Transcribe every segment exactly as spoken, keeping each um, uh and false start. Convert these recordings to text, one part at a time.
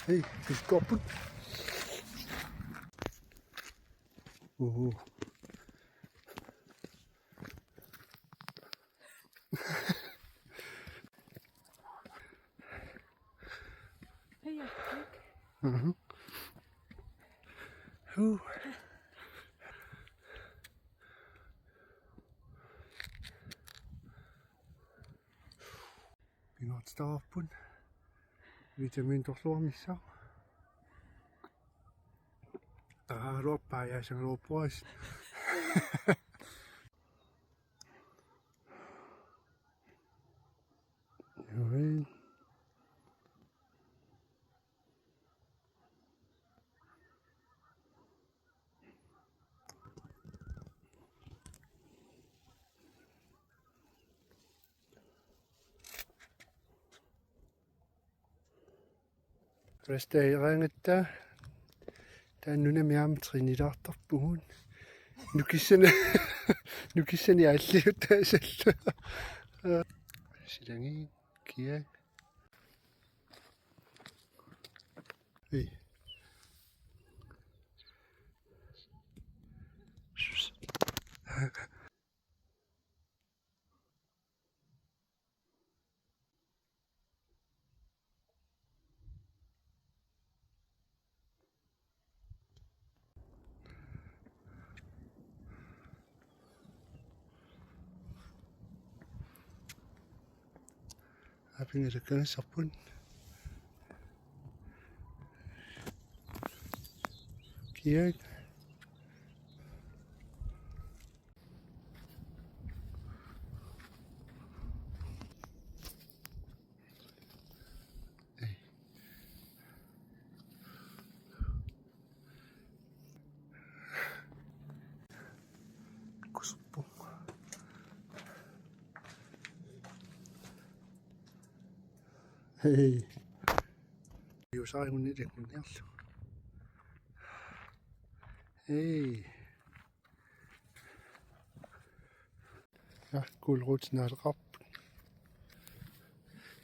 Hej, du skal op. Uh. Hej, Erik. Mhm. Uh. Pingaartitaqarput. Vitamin torluarnissaa. Taraluarpaa, jaasangaluarpuas. Joi. Restauraangatta taannunami aamma trænilaartarpugut. Nukissani, nukissani aalliuttaasallu. Silangi, kiak. Ei. Aapingaluarput. Kiak. Kusuppu. Hej. Juusaarigunni takkunniarlu. Hej. Ja, gulerod naaleqarput.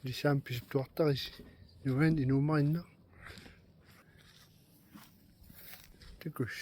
Ilissi aamma pisuttuartarisi. Nuan inuummarinna. Takuss.